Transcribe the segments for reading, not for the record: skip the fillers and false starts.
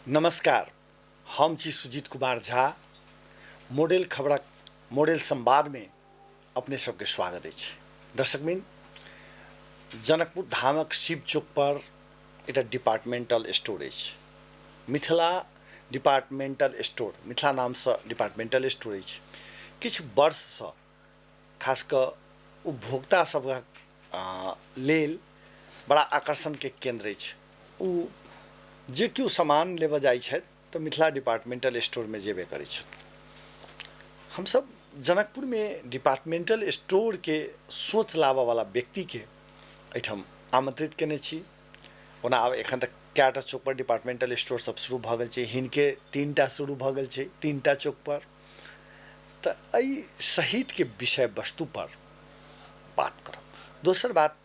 नमस्कार, हम छी सुजीत कुमार झा। मॉडल खबरक मॉडल संवादमे अपने सबके स्वागत अछि। दर्शकबिन, जनकपुर धामक शिव चौक पर एकटा डिपार्टमेंटल स्टोर अछि, मिथिला डिपार्टमेंटल स्टोर। मिथिला नामसँ डिपार्टमेंटल स्टोर अछि। किछु वर्षसँ खास कऽ उपभोक्ता सभक लेल बड़ा आकर्षणके केन्द्र अछि। ओ जे केओ सामान लेबऽ जाइ छथि तऽ मिथिला डिपार्टमेंटल स्टोरमे जेबे करै छथि। हमसब जनकपुरमे डिपार्टमेंटल स्टोरके सोच लाबऽवला व्यक्तिके एहिठाम आमंत्रित केने छी। ओना आब एखन तक कएटा चौक पर डिपार्टमेंटल स्टोर सब शुरू भऽ गेल छै, हिनके 3टा शुरू भऽ गेल छै 3टा चौक पर। तऽ एहि सहितके विषय वस्तु पर बात करब। दोसर बात,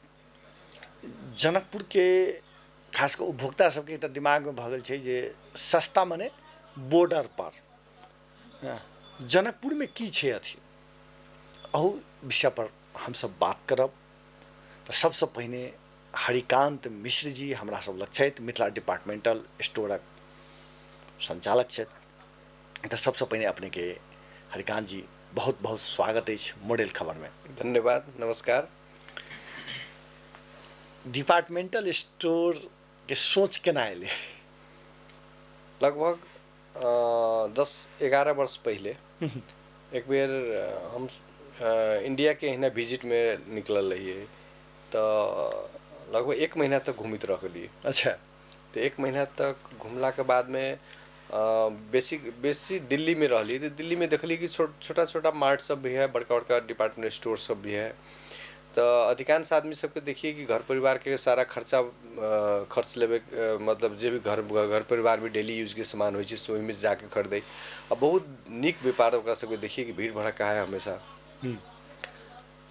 जनकपुरके खास कऽ उपभोक्ता सबके एकटा दिमागमे भऽ गेल छै जे सस्ता मने बॉर्डर पर। जनकपुरमे की छै अथी, अहू विषय पर हमसब बात करब। तऽ सबसँ पहिने हरिकान्त मिश्र जी हमरा सब लग छथि, मिथिला डिपार्टमेंटल स्टोरक संचालक छथि। तऽ सबसँ पहिने अपनेके हरिकान्त जी बहुत बहुत स्वागत अछि मॉडल खबरमे। धन्यवाद, नमस्कार। डिपार्टमेंटल स्टोर के सोच केना एलै? लगभग 10-11 वर्ष पहिले एक बेर हम इंडिया के एहिना विजिटमे निकलल रहियै, तऽ लगभग 1 महीना तक घूमित रह गेलियै। अच्छा। तऽ 1 महीना तक घुमलाके बादमे बेसी बेसी दिल्लीमे रहली। तऽ दिल्लीमे देखली कि छोटा छोटा मार्ट सब भी है, बड़का बड़का डिपार्टमेंट स्टोर सब भी है। तऽ अधिकांश आदमी सबके देखिए कि घर परिवारके सारा खर्चा खर्च लेबे, मतलब जे भी घर घर परिवारमे डेली यूजके सामान होइ छै से ओहिमे जाके खरीदै। आ बहुत नीक व्यापार ओकरा सबके देखिए कि भीड़ भड़क्का है हमेशा।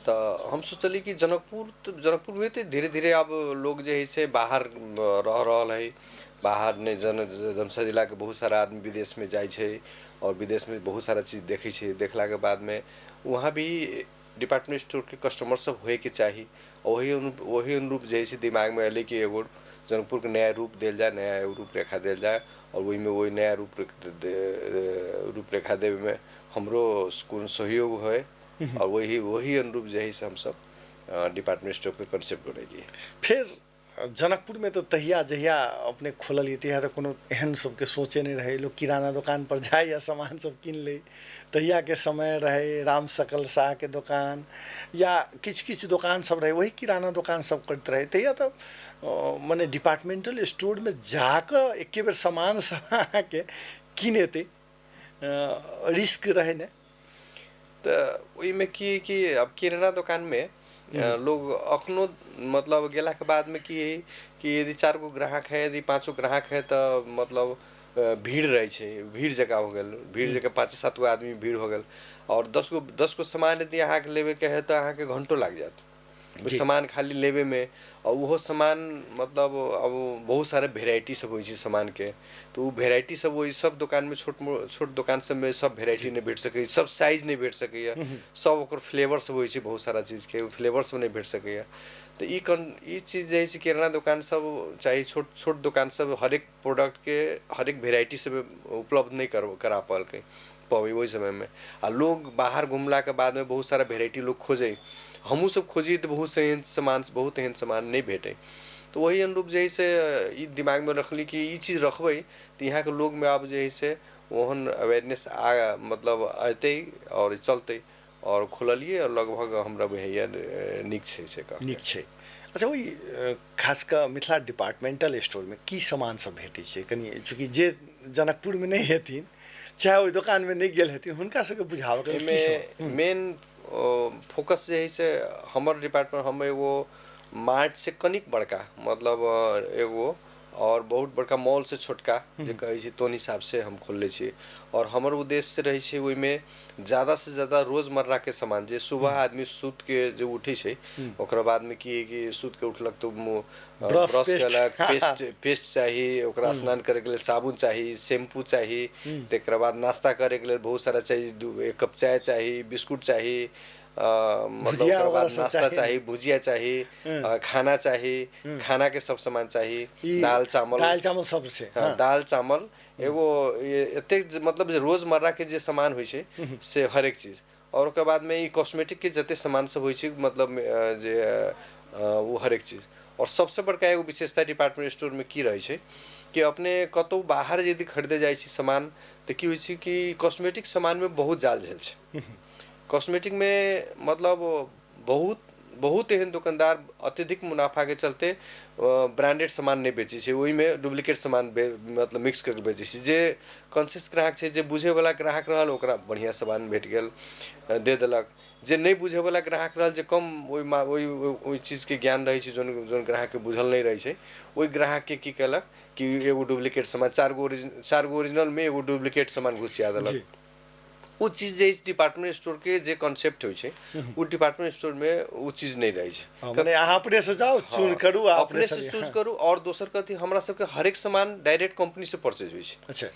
तऽ हम सोचली कि जनकपुर तऽ जनकपुरमे तऽ धीरे धीरे आब लोग जे है से बाहर रह रहल है। बाहर नहि धनुषा जिलाके बहुत सारा आदमी विदेशमे जाइ छै और विदेशमे बहुत सारा चीज देखै छै। देखलाके बादमे वहाँ भी डिपार्टमेंट स्टोरके कस्टमर सब होइके चाही। वही अनुरूप जे है से दिमागमे एलै कि एगो जनकपुरके नया रूप देल जाय, नया एगो रूपरेखा देल जाय। और ओहिमे ओहि नया रूपरेखा देबैमे हमरो कोनो सहयोग होइ और वही वही अनुरूप जे है से हमसब डिपार्टमेंट स्टोरके कॉन्सेप्ट बनेलियै। फेर जनकपुरमे तऽ तहिया जहिया अपने खोललियै तहिया तऽ कोनो एहन सबके सोचे नहि रहै। लोक किराना दोकान पर जाय या सामान सब कीन लै। तहियाके समय रहै राम सकल शाहके दोकान या किछु किछु दोकान सब रहै, वही किराना दोकान सब करैत रहै। तहिया तऽ मने डिपार्टमेंटल स्टोरमे जाकऽ एके बेर सामान सब अहाँके कीनेतै, रिस्क रहै ने। तऽ ओहिमे की कि अब किराना दोकानमे लोग अखनो मतलब गेलाके बादमे की है कि यदि 4 गो ग्राहक है, यदि 5 गो ग्राहक है तऽ मतलब भीड़ रहै छै, भीड़ जकाँ हो गेल, भीड़ जकाँ 5-7 गो आदमी भीड़ हो गेल। और 10 गो सामान यदि अहाँके लेबेके है तऽ अहाँके घंटो लागि जायत ओ सामान खाली लेबेमे। और ओहो सामान मतलब अब बहुत सारा वेराइटी सब होइ छै सामानके, तऽ ओ वेराइटी सब ओहि सब दोकानमे छोट छोट दोकान सबमे सब वेराइटी नहि भेट सकैए, सब साइज नहि भेट सकैए, सब ओकर फ्लेवर सब होइ छै बहुत सारा चीजके, ओ फ्लेवर सब नहि भेट सकैए। तऽ ई चीज जे है से किराना दोकान सब चाहे छोट छोट दोकान सब हरेक प्रोडक्टके हरेक वेराइटी सब उपलब्ध नहि करा पलकै पबै ओहि समयमे। आ लोग बाहर घुमलाके बादमे बहुत सारा वेराइटी लोग खोजै, हमहूँ सब खोजिए तऽ बहुत एहन सामान बहुत एहन सामान नहि भेटै। तऽ वही अनुरूप जे है से ई दिमागमे रखली कि ई चीज रखबै तऽ यहाँके लोगमे आब जे है से ओहन अवेयरनेस आ मतलब अयतै और चलतै। और खोललियै और लगभग हमरा बुझाइए नीक छै से कह नीक छै। अच्छा, ओहि खास कऽ मिथिला डिपार्टमेंटल स्टोरमे की सामान सब भेटै छै? कनि चूँकि जे जनकपुरमे नहि हेथिन चाहे ओहि दोकानमे नहि गेल हेथिन हुनका सबके बुझाबऽके लेल की एहिमे मेन फोकस जे है से हमर डिपार्टमेंट, हम एगो मार्ट से कनिक बड़का मतलब एगो और बहुत बड़का मॉल से छोटका जे कहै छै तोन हिसाबसँ हम खोलले छी। और हमर उद्देश्य रहै छै ओहिमे ज़्यादा से ज़्यादा रोजमर्राके सामान जे सुबह आदमी सुति के जे उठै छै ओकरा बादमे की है कि सुति के उठलक तऽ ब्रश ब्रश पेस्ट केलक, पेस्ट पेस्ट चाही ओकरा, स्नान करैके लेल साबुन चाही, शैम्पू चाही। तकरा बाद नाश्ता करैके लेल बहुत सारा चाही, 1 कप चाय चाही, बिस्कुट चाही। मतलब भुजिया ओकर वगैरह बाद सब नाश्ता चाही। चाही, भुजिया चाही, खाना चाही, खाना के सब सामान चाही, ई दाल चावल, दाल चावल सब से। हाँ, दाल चावल एगो एतेक मतलब जे रोजमर्रा के जे सामान होइ छै से हरेक चीज। और ओकर बाद में ई कॉस्मेटिक के जते सामान सब होइ छै, मतलब जे ओ हरेक चीज। और सबसे बड़का एगो विशेषता डिपार्टमेंट स्टोर में की रहै छै कि अपने कतौ बाहर यदि खरीदे जाइ छी सामान तऽ की होइ छै कि कॉस्मेटिक सामान में बहुत जाल झेल छै। कॉस्मेटिक में मतलब बहुत बहुत एहन दुकानदार अत्यधिक मुनाफा के चलते ब्रांडेड सामान नहि बेचै छै, ओहिमे डुप्लीकेट सामान मतलब मिक्स करके बेचै छै। जे कॉन्शियस ग्राहक छै, जे बुझैवला ग्राहक रहल, ओकरा बढ़िआँ सामान भेट गेल, दे देलक। जे नहि बुझैवला ग्राहक रहल, जे कम ओहि ओहि ओहि चीजके ज्ञान रहै छै, जौन जौन ग्राहकके बुझल नहि रहै छै, ओहि ग्राहकके की केलक कि एगो डुप्लीकेट सामान, चारि गो ओरिजिनलमे एगो डुप्लीकेट सामान घुसिया देलक। ओ चीज जे डिपार्टमेंट स्टोर के जे कॉन्सेप्ट होइ छै, ओ डिपार्टमेंट स्टोर में ओ चीज नहि रहै छै। मने अहाँ अपने से जाउ, चूज करू आ अपने से चूज करू। और दोसर कथी, हमरा सबके हरेक सामान डायरेक्ट कंपनी से परचेज होइ छै।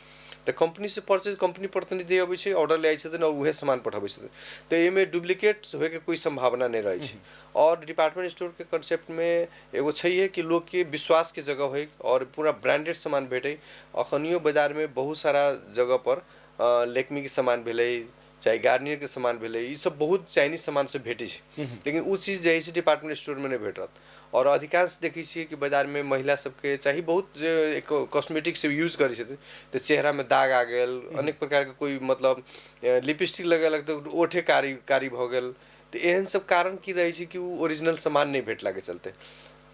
तऽ कंपनी से परचेज, कंपनी प्रतिनिधि अबै छै, ऑर्डर ले आबै छथिन और उहे सामान पठबै छथिन, तऽ एहिमे डुप्लीकेट होइके कोई संभावना नहि रहै छै। और डिपार्टमेंट स्टोर के कॉन्सेप्ट में एगो छैहे कि लोकके विश्वास के जगह होइ और पूरा ब्रांडेड सामान भेटै। अखनियो बाजारमे बहुत सारा जगह पर लेक्मी के सामान भेलै, चाहे गार्नियर के सामान भेलै, ई सब बहुत चाइनीज सामान सब भेटै छै, लेकिन ओ चीज जे है से डिपार्टमेंट स्टोरमे नहि भेटत। और अधिकांश देखै छियै कि बाजारमे महिला सबके चाही बहुत जे कॉस्मेटिक सब यूज करै छथिन तऽ चेहरामे दाग आ गेल, अनेक प्रकारके कोइ मतलब लिपस्टिक लगेलक तऽ ओठे कारी कारी भऽ गेल। तऽ एहन सब कारण की रहै छै कि ओ ओरिजिनल सामान नहि भेटलाके चलते,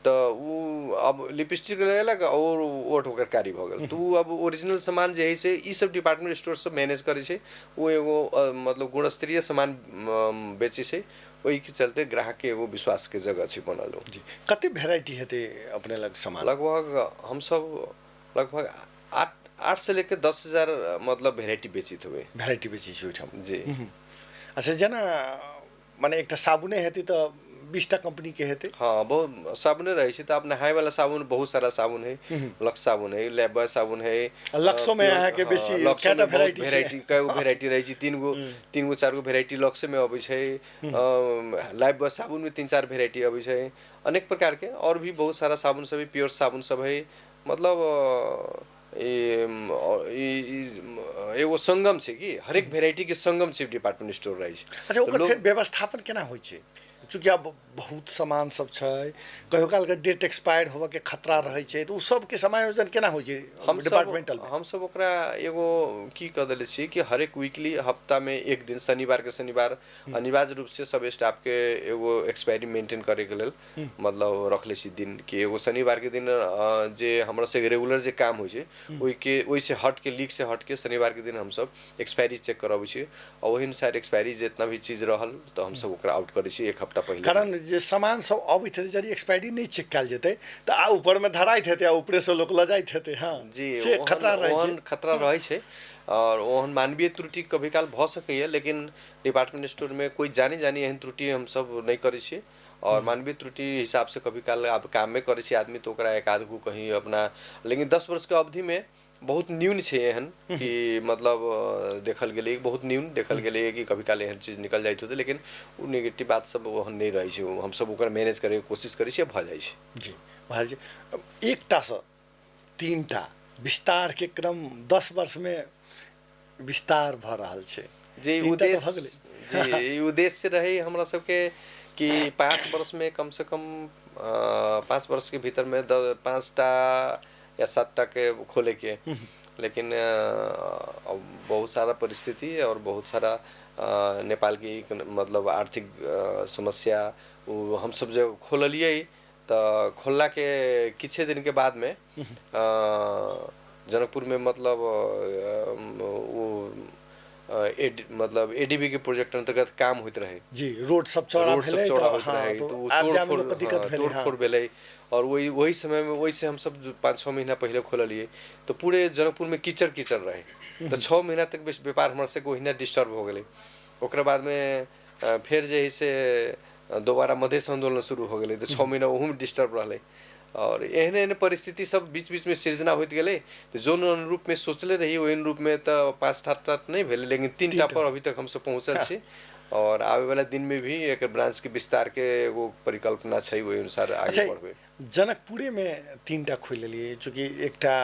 तऽ ओ अब लिपस्टिक लगेलक और ओठ ओकर कारी भऽ गेल, तऽ ओ अब ओरिजिनल सामान जे है से ई सब डिपार्टमेंट स्टोर सब मैनेज करै छै। ओ एगो मतलब गुणस्तरीय सामान बेचै छै, ओहिके चलते ग्राहकके एगो विश्वासके जगह छै बनल ओ। जी, कते भेराइटी हेतै अपने लग सामान? लगभग हमसब लगभग 8 से लेके 10,000 मतलब भेराइटी बेचित हुए। भेराइटी बेचै छी ओहिठाम? जी। अच्छा, जेना मने एकटा साबुने हेतै तऽ 20टा कंपनी के हेतै? हाँ, बहुत साबुने रहै छै। तऽ आब नहाय वाला साबुन बहुत सारा साबुन है, लक्स साबुन है, लाइफबॉय साबुन है। लक्सो में अहाँके बेसी लक्सो कएटा में बहुत भेराइटी छै? भेराइटी, कएगो भेराइटी रहै छै। तीन गो चारि गो भेराइटी लक्से में अबै छै। लाइफबॉय साबुन में तीन चार भेराइटी अबै छै, अनेक प्रकार के। और भी बहुत सारा साबुन सब है, प्योर साबुन सब है। मतलब एगो संगम छै कि हरेक भेराइटी के संगम छै डिपार्टमेंट स्टोर रहै छै। अच्छा, ओकर लोग फेर व्यवस्थापन केना होइ छै? चूँकि आब बहुत सामान सब छै, कहियो कालके डेट एक्सपायर होबऽके खतरा रहै छै, तऽ ओ सबके समायोजन केना होइ छै हमसब डिपार्टमेंटल मे? हमसब ओकरा एगो की कऽ देले छियै कि हरेक वीकली, हफ्तामे एक दिन, शनिवार के शनिवार अनिवार्य रूप से सब स्टाफके एगो एक्सपायरी मेंटेन करैके लेल मतलब रखले छी दिन कि एगो शनिवार के दिन जे हमरा सबके रेगुलर जे काम होइ छै, ओहिके ओहिसे हट के, लीक से हट के शनिवार के दिन हमसब एक्सपायरी चेक करबै छियै आ ओहि अनुसार एक्सपायरी जितना भी चीज रहल तऽ हमसब ओकरा आउट करै छियै एक हफ्ता पहिले। कारण जे सामान सब अबैत हेतै, यदि एक्सपायरी नहि चेक कयल जेतै तऽ आ ऊपरमे धराइत हेतै आ ऊपरेसँ लोक लऽ जाइत हेतै। हँ, जी। से खतरा रहै ओहन छै। खतरा रहै छै और ओहन मानवीय त्रुटि कभी काल भऽ सकैए, लेकिन डिपार्टमेंट स्टोरमे कोइ जानी जानी एहन त्रुटि हमसब नहि करै छियै। और मानवीय त्रुटि हिसाबसँ कभी काल आब कामे करै छै आदमी तऽ ओकरा एक आध गो कहीं अपना, लेकिन 10 वर्षके अवधिमे बहुत न्यून छै एहन कि मतलब देखल गेलै, बहुत न्यून देखल गेलै कि कभी काल एहन चीज निकल जाइत होतै, लेकिन ओ नेगेटिव बात सब ओहन नहि रहै छै। ओ हमसब ओकरा मैनेज करैके कोशिश करै छियै, भऽ जाइ छै। जी भाइजी, एकटासँ तीनटा विस्तारके क्रम 10 वर्षमे विस्तार भऽ रहल छै। जे ई तीनटा तऽ भऽ उद्देश्य गेलै। जी, ई उद्देश्य रहै हमरा सबके कि 5 वर्षमे कम से कम 5 वर्षके भीतरमे 5टा या 7टा के खोलेके, लेकिन अब बहुत सारा परिस्थिति और बहुत सारा नेपालके मतलब आर्थिक समस्या, ओ हमसब जे खोललियै तऽ खोललाके किछे दिनके बादमे जनकपुरमे मतलब ओ एड मतलब एडीबी के प्रोजेक्ट अंतर्गत काम होइत रहे। जी, रोड सब चौड़ा रोड सब भेलै चौड़ा तऽ होइत हँ रहै तो तऽ ओ आबि जाइमे तोड़-फोड़ लोकके दिक्कत हाँ, भेलै। तोड़ हँ फोड़ भेलै और वही वही समयमे ओहिसे हमसब 5-6 महीना पहिले खोललियै तऽ पूरे जनकपुरमे कीचड़ कीचड़ रहै, तऽ 6 महीना तक व्यापार हमरा सबके ओहिना डिस्टर्ब हो गेलै। ओकरा बादमे फेर जे है से दोबारा मधेश आन्दोलन शुरू हो गेलै, तऽ 6 महीना ओहूमे डिस्टर्ब रहलै। और एहन एहन परिस्थिति सब बीच बीचमे सृजना होइत गेलै, तऽ जोन अनुरूपमे सोचले रही ओहन रूपमे तऽ पाँच सात नहि भेलै, लेकिन तीनटा तीनटा पर अभी तक हमसब पहुँचल छी। और आवे वाला दिन में भी एक ब्रांच के विस्तार के एगो परिकल्पना छै, ओहि अनुसार आगे अच्छा बढ़बै। जनकपुरे में 3टा खोलि लेलियै, चूँकि एकटा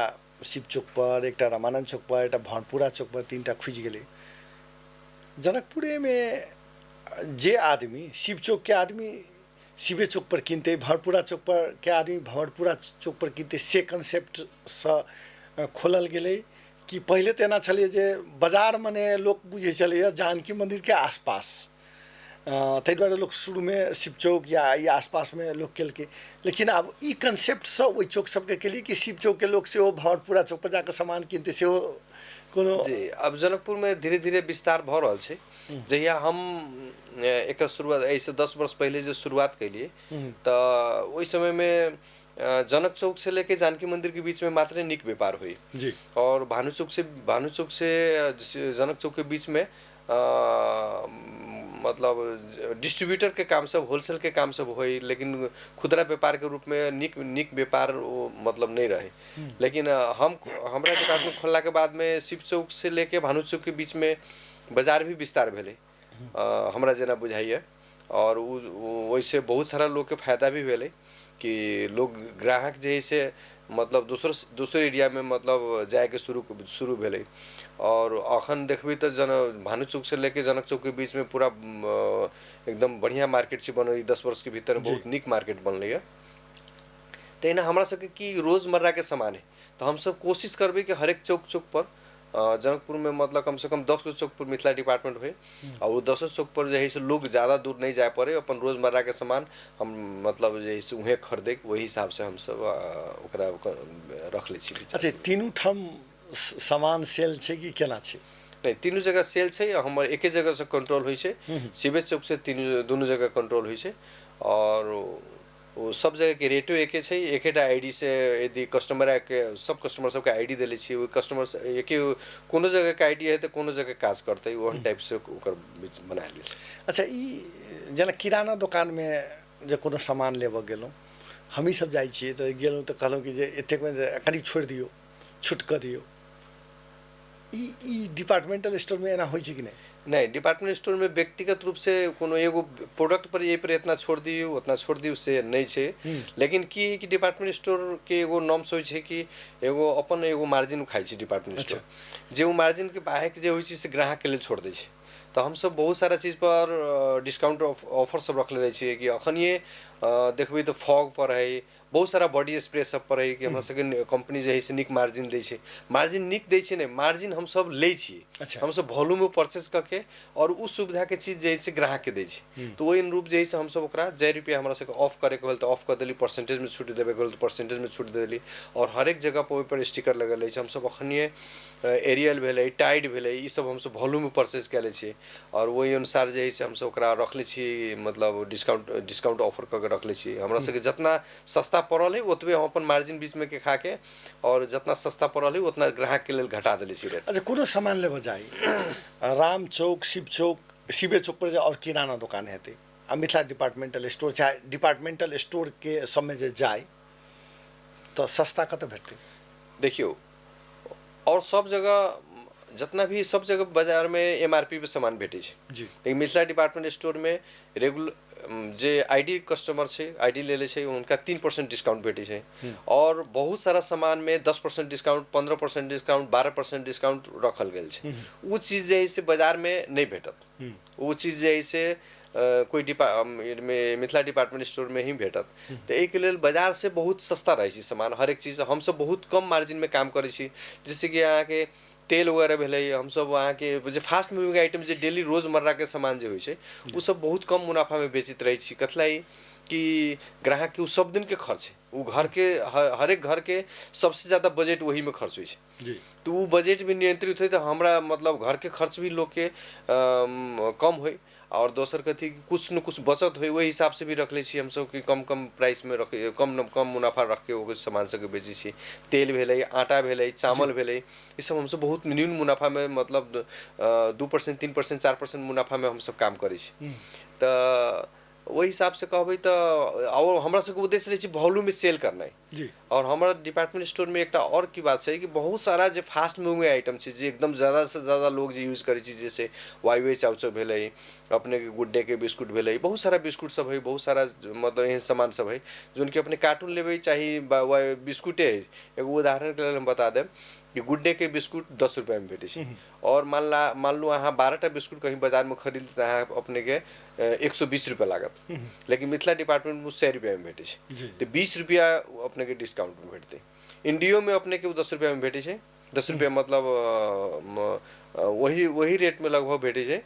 शिव चौक पर, एकटा रामानंद चौक पर, एकटा भरपुरा चौक पर 3टा खुजि गेलै। जनकपुरे में जे आदमी शिव चौक के आदमी शिवे चौक पर किनतै, भरपुरा चौक पर के आदमी भरपुरा चौक पर किनतै, से कंसेप्टसँ खोलल गेलै कि पहिले तऽ एना छलै जे बाजार मने लोक बुझै छलैए जानकी मन्दिरके आसपास, ताहि दुआरे लोक शुरूमे शिव चौक या ई आसपासमे लोक केलकै। लेकिन आब ई कंसेप्टसँ ओहि चौक सबके केलियै कि शिव चौकके लोक सेहो भरपुरा चौक पर जाकऽ सामान किनतै, सेहो कोनो जी। अब जनकपुरमे धीरे धीरे विस्तार भऽ रहल छै। जहिया हम एकर शुरुआत एहिसँ 10 वर्ष पहिले जे शुरुआत केलियै तऽ ओहि समयमे जनक चौक से लेके जानकी मंदिर के बीच में मात्र नीक व्यापार हुई जी, और भानु चौक से जनक चौक के बीच में मतलब डिस्ट्रीब्यूटर के काम सब, होलसेल के काम सब होई, लेकिन खुदरा व्यापार के रूप में नीक नीक व्यापार वो मतलब नहीं रहे। लेकिन हम हमरा डिपार्टमेंट खोलला के बाद में शिव चौक से लेके भानु चौक के बीच में बाजार भी विस्तार भेलै हमरा जेना बुझाइए, और ओहिसे बहुत सारा लोग के फायदा भी भेलै कि लोग ग्राहक जे है से मतलब दोसर एरिया में मतलब जायके शुरू भेलै। और अखन देखबै तऽ भानु चौक से लेके जनक चौक के बीच में पूरा एकदम बढ़िया मार्केट छै बनल, 10 वर्ष के भीतर बहुत नीक मार्केट बनलैए। तहिना हमरा सबके की रोजमर्राके सामान है तऽ हमसब कोशिश करबै कि हरेक चौक चौक पर जनकपुर में मतलब कम से कम 10 गो चौक पर मिथिला डिपार्टमेंट होय, और वो 10 चौक पर जे है से लोग ज़्यादा दूर नहीं जाए पड़े, अपन रोजमर्रा के सामान हम मतलब जे है से उहें खरीदे, वही हिसाब से हमसब ओकरा रख लै छी। अच्छा, तीनू ठाम सामान सेल छै कि केना छै? नहीं, तीनू जगह सेल छै, हमर एके जगह से कंट्रोल होइ छै, शिवे चौक से दुनू जगह कंट्रोल होइ छै, और ओ सब जगह के रेटो एके छै। एकेटा आईडी से यदि कस्टमर आके सब कस्टमर सबके आईडी देले छियै, ओहि कस्टमर एके कोनो जगह के आईडी है तऽ कोनो जगह काज करतै, ओहन टाइप से ओकर बना लै छै। अच्छा, ई जेना किराना दोकानमे जे कोनो सामान लेबऽ गेलहुँ, हमही सब जाइ छियै तऽ गेलहुँ तऽ कहलहुँ कि जे एतेकमे कनि छोड़ि दियौ, छूट कऽ दियौ। ई डिपार्टमेंटल स्टोरमे एना होइ छै कि नहि? नहीं, डिपार्टमेंट स्टोर में व्यक्तिगत रूप से कोनो एगो प्रोडक्ट पर ये पर इतना छोड़ दियौ उतना छोड़ दियौ से नहीं छै। लेकिन की है कि डिपार्टमेंट स्टोर के एगो नॉर्म्स होइ छै कि एगो अपन एगो मार्जिन खाइ छै डिपार्टमेंट स्टोर, जे ओ मार्जिन के बाहर के जे होइ छै से ग्राहक के लेल छोड़ दै छै। तऽ हमसब बहुत सारा चीज पर डिस्काउंट ऑफर सब रखले रहै छियै कि अखनिये देखबै तऽ फॉग पर है, बहुत सारा बॉडी स्प्रे सब पर है कि हमरा सबके कंपनी जे है से नीक मार्जिन दै छै। मार्जिन नीक दै छै नहि, मार्जिन हमसब लै छियै। अच्छा। हमसब वॉल्यूम परचेज कऽ के और उ सुविधा के चीज जे है से ग्राहक के दै छै। तऽ ओहि अनुरूप जे है से हमसब ओकरा जे रुपया हमरा सबके ऑफ करैके भेल तऽ ऑफ कऽ देली, परसेंटेज में छूट देबैके भेल तऽ परसेंटेज में छूट दे देली, और हरेक जगह पर ओहिपर स्टिकर लगल रहै छै। हमसब अखनिये एरियल भेलै, टाइड भेलै, ई सब हमसब वॉल्यूम परचेज कए लै छियै, और ओहि अनुसार जे है से हमसब ओकरा रखले छियै, मतलब डिस्काउंट ऑफर कऽ के रखले छियै। हमरा सबके जितना सस्ता पड़ल है ओतबे हम अपन मार्जिन बीच में के खा के, और जितना सस्ता पड़ल है उतना ग्राहक के लेल घटा देले छी रेट। अच्छा, कोनो सामान लेबऽ जाइ राम चौक, शिव चौक, शिवे चौक पर जे और किराना दोकान हेतै आ मिथिला डिपार्टमेंटल स्टोर चाहे डिपार्टमेंटल स्टोर के सबमे जे जाइ तऽ सस्ता कतऽ भेटतै? देखियौ, और सब जगह जितना भी सब जगह बाजार में एमआरपी पे सामान भेटै छै जी, लेकिन मिथिला डिपार्टमेंट स्टोर में रेगुलर जे आईडी कस्टमर छै, आईडी लेले छै, हुनका 3% डिस्काउंट भेटै छै, और बहुत सारा सामान में 10% डिस्काउंट, 15% डिस्काउंट, 12% डिस्काउंट रखल गेल छै। उ चीज जे है से बाजार में नहीं भेटत, उ चीज जे है से कोई मिथिला डिपार्टमेंट स्टोर में ही भेटत। तऽ एहिके लेल बाजार से बहुत सस्ता रहै छै सामान, हरेक चीज। हमसब बहुत कम मार्जिन में काम करै छी, जैसे कि अहाँके तेल वगैरह भेलै, हमसब अहाँके जे फास्ट मूविंग आइटम जे डेली रोजमर्राके सामान जे होइ छै ओ सब बहुत कम मुनाफामे बेचैत रहै छी। कथी कि ग्राहक के उ सब दिन के खर्च है, उ घर के हरेक घर के सबसे ज़्यादा बजट वही में खर्च होइ छै जी। तो उ बजट भी नियंत्रित होइ तऽ हमरा मतलब घर के खर्च भी लोग के कम होइ, और दोसर कथी कुछ न कुछ बचत होइ, ओहि हिसाब से भी रख लै छी हमसब कि कम कम प्राइस में रख, कम कम मुनाफा रख के ओकर सामान सबके बेचै छी। तेल भेलै, आटा भेलै, चावल भेलै, ई सब हमसब बहुत न्यून मुनाफा में मतलब 2%, 3%, 4% मुनाफा में हमसब काम करै छी। तऽ ओहि हिसाबसँ कहबै तऽ आओर हमरा सबके उद्देश्य रहै छै वॉल्यूममे सेल करनाइ। जी। और हमारा डिपार्टमेंट स्टोर में एकटा और की बात छै कि बहुत सारा जे फास्ट मूविंग आइटम छै जे एकदम ज़्यादा से ज़्यादा लोग जे यूज करै छै, जैसे वाई वाई चाउचाउ भेलै, अपने के गुड्डे के बिस्कुट भेलै, बहुत सारा बिस्कुट सब है, बहुत सारा मतलब एहन सामान सब है जोन कि अपने कार्टून लेबै चाहे बिस्कुटे है। एगो उदाहरणके लेल हम बता देब कि गुड्डे के बिस्कुट 10 रुपैआमे भेटै छै और मान लू अहाँ 12टा बिस्कुट कहीं बाजारमे खरीद तऽ अहाँ अपनेके 120 रुपैआ लागत, लेकिन मिथिला डिपार्टमेंटमे 100 रुपैआमे भेटै छै। तऽ 20 रुपैआ अपनेके डिस्काउंटमे भेटतै। इंडियोमे अपनेके 10 रुपैआमे भेटै छै, 10 रुपैआ मतलब वही वही रेटमे लगभग भेटै छै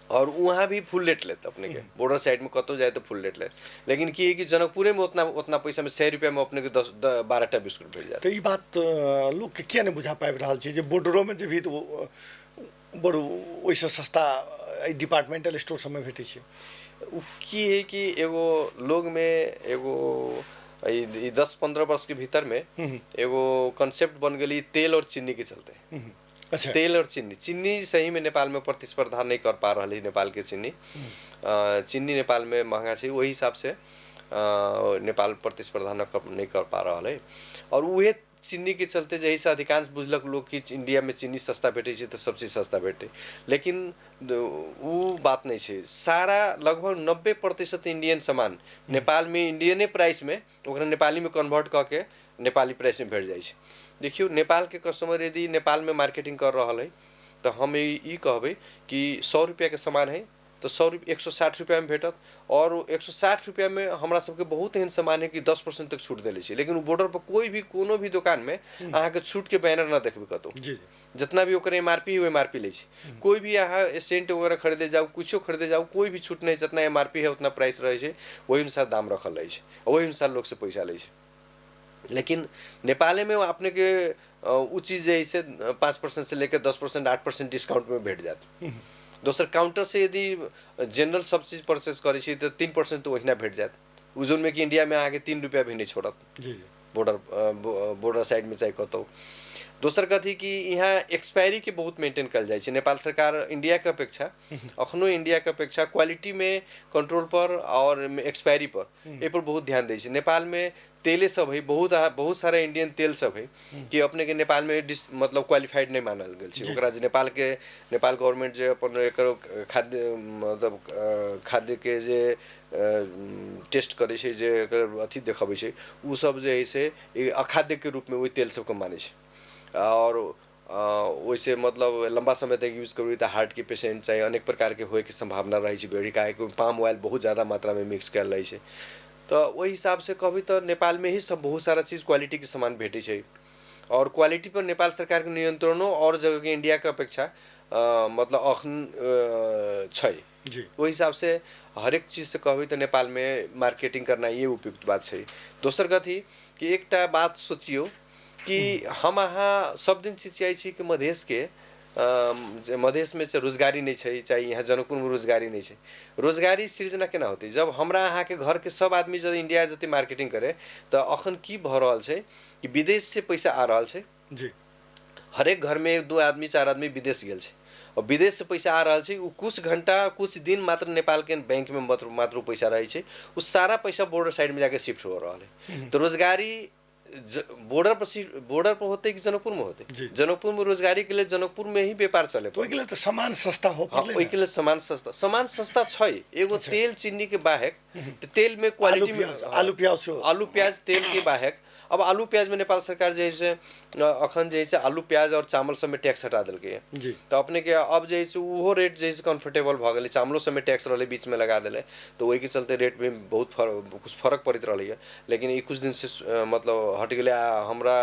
और वहाँ भी फुल रेट लेत अपनेके। बॉर्डर साइडमे कतहु जाय तऽ फुल रेट लेत, लेकिन की है कि जनकपुरेमे उतना उतना पैसामे 100 रुपैआमे अपनेके 10-12टा बिस्कुट भेट जायत। तऽ ई बात लोकके किया नहि बुझा पाबि रहल छै जे बॉर्डरोमे जेबही तऽ बड़ ओहिसँ सस्ता एहि डिपार्टमेंटल स्टोर सबमे भेटै छै? ओ की है कि एगो लोगमे एगो ई 10-15 वर्षके भीतरमे एगो कॉन्सेप्ट बन गेली तेल और चीनी के चलते। अच्छा। तेल और चीनी, चीनी सही में नेपाल में प्रतिस्पर्धा नहीं कर पा रहल है। नेपाल के चीनी चीनी नेपाल में महंगा छै, ओहि हिसाब से नेपाल प्रतिस्पर्धा नहीं कर पा रहल है। और उहे चीनी के चलते जे से अधिकांश बुझलक लोग कि इंडिया में चीनी सस्ता भेटै छै तऽ सब चीज सस्ता भेटै, लेकिन उ बात नहीं छै। सारा लगभग 90% इंडियन सामान नेपाल में इंडियने प्राइस में ओकरा नेपाली में कन्वर्ट कऽ के नेपाली प्राइस में भेट जाइ छै। देखियौ नेपालके कस्टमर यदि नेपालमे मार्केटिंग कर रहल है तऽ हम ई कहबै कि 100 रुपैआके सामान है तऽ 160 रुपैआमे भेटत और 160 रुपैआमे हमरा सबके बहुत एहन सामान है कि 10% तक छूट देले छै, लेकिन ओ बॉर्डर पर कोई भी कोनो भी दोकानमे अहाँके छूटके बैनर न देखबै कतहु। जी। जितना भी ओकर एमआरपी है एमआरपी लै छै। कोई भी अहाँ सेंट वगैरह खरीदे जाउ, कुछो खरीदे जाउ, कोई भी छूट नहीं, जितना एमआरपी है उतना प्राइस रहै छै, ओहि अनुसार दाम रखल रहै छै, ओहि अनुसार लोकसँ पैसा लै छै। लेकिन नेपाले में अपने के उ चीज जे है से 5% से लेकर 10% 8% डिस्काउंट में भेट जायत। दोसर काउंटर से यदि जनरल सब चीज परचेज करै छी तऽ 3% तऽ ओहिना भेट जायत, उ जोनमे कि इंडियामे अहाँके 3 रुपैआ भी नहि छोड़त। जी जी। बॉर्डर साइडमे चाहे कतहु। दोसर कथी कि यहाँ एक्सपायरीके बहुत मेंटेन कयल जाइ छै। नेपाल सरकार इंडियाके अपेक्षा अखनो इंडियाके अपेक्षा क्वालिटीमे कंट्रोल पर और एक्सपायरी पर एहि पर बहुत ध्यान दै छै। नेपालमे तेले सब है, बहुत बहुत सारा इंडियन तेल सब है कि अपनेके नेपालमे मतलब क्वालिफाइड नहि मानल गेल छै। ओकरा जे नेपालके नेपाल गवर्नमेंट जे अपन एकर खाद्य मतलब खाद्यके जे टेस्ट करै छै, जे एकर अथी देखबै छै, उ सब जे है से अखाद्यके रूपमे ओहि तेल सबके मानै छै। और ओहिसे मतलब लंबा समय तक यूज करबै तऽ हार्टके पेशेंट चाहे अनेक प्रकारके होइके सम्भावना रहै छै। बेड़ी काहेकि पाम ऑयल बहुत ज़्यादा मात्रामे मिक्स कयल रहै छै। तऽ ओहि हिसाबसँ कहबै तऽ नेपालमे ही सब बहुत सारा चीज क्वालिटीके सामान भेटै छै और क्वालिटी पर नेपाल सरकारके नियंत्रणो और जगहके इंडियाके अपेक्षा मतलब अखन छै। जी। ओहि हिसाबसँ हरेक चीजसँ कहबै तऽ नेपालमे मार्केटिंग करना ये उपयुक्त बात छै। दोसर कथी कि एकटा बात सोचियौ कि हम अहाँ सब दिन चिचियाइ छी कि मधेशके मधेशमे चाहिँ रोजगारी नहि छै, चाहे यहाँ जनकपुरमे रोजगारी नहि छै। रोजगारी सृजना केना होतै जब हमरा अहाँके घरके सब आदमी जब इंडिया जति मार्केटिंग करे तऽ अखन की भऽ रहल छै कि विदेश से पैसा आ रहल छै। जी। हरेक घरमे 1-2 आदमी 4 आदमी विदेश गेल छै और विदेश से पैसा आ रहल छै। उ कुछ घंटा कुछ दिन मात्र नेपालके बैंकमे मात्र पैसा रहै छै, उ सारा पैसा बॉर्डर साइडमे जाके शिफ्ट हो रहल है। तऽ रोजगारी बॉर्डर पर बॉर्डर पर होते कि जनकपुर में होते? जनकपुर में रोजगारी के लिए जनकपुर में ही व्यापार चले। तो ओहिके लेल तऽ सामान सस्ता हो पड़लै। ओहिके लेल सामान सस्ता, सामान सस्ता छै। एगो तेल चीनी के बाहेक तेल में क्वालिटी में आलू प्याज, आलू प्याज तेल के बाहेक अब आलू प्याज में नेपाल सरकार जे है से अखन जे है से आलू प्याज और चावल सब में टैक्स हटा देलकै। तो अपने के अब जे है से उहो रेट जे है से कंफर्टेबल भऽ गेलै। चावलो सब में टैक्स रहलै बीच में लगा देलै तऽ ओहिके चलते रेट में बहुत कुछ फरक पड़ैत रहलै। लेकिन ई कुछ दिन से मतलब हटि गेलै। आ हमरा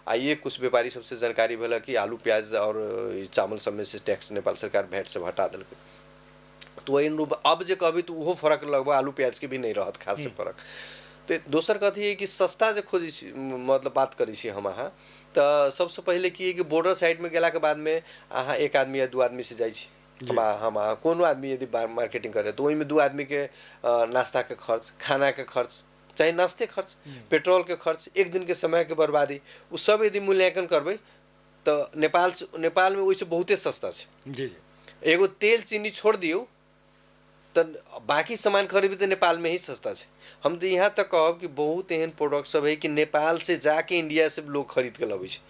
आइए कुछ व्यापारी सबसे जानकारी भेल कि आलू प्याज और चावल सब में से टैक्स नेपाल सरकार भैट सब हटा देलकै। तो वही अब जे कहबी तऽ उहो फरक लगभग आलू प्याज के भी नहीं रहत खास से फरक। तो दोसर कथी है कि सस्ता जे खोजै छी मतलब बात करै छी हम अहाँ तऽ सबसँ पहिले की है कि बॉर्डर साइडमे गेलाके बादमे अहाँ 1 आदमी या 2 आदमी से जाइ छी। हम अहाँ कोनो आदमी यदि मार्केटिंग करे तऽ ओहिमे 2 आदमीके नास्ताके खर्च, खानाके खर्च, चाहे नास्ते खर्च, पेट्रोलके खर्च, एक दिनके समयके बर्बादी, ओ सब यदि मूल्यांकन करबै तऽ नेपालमे ओहिसँ बहुते सस्ता छै। जी जी। एगो तेल चीनी छोड़ि दियौ तऽ बाकी सामान खरीदबै तऽ नेपालमे ही सस्ता छै। हम तऽ यहाँ तक कहब कि बहुत एहन प्रोडक्ट सब है कि नेपाल से जाके इंडिया से लोग खरीद के लबै छै।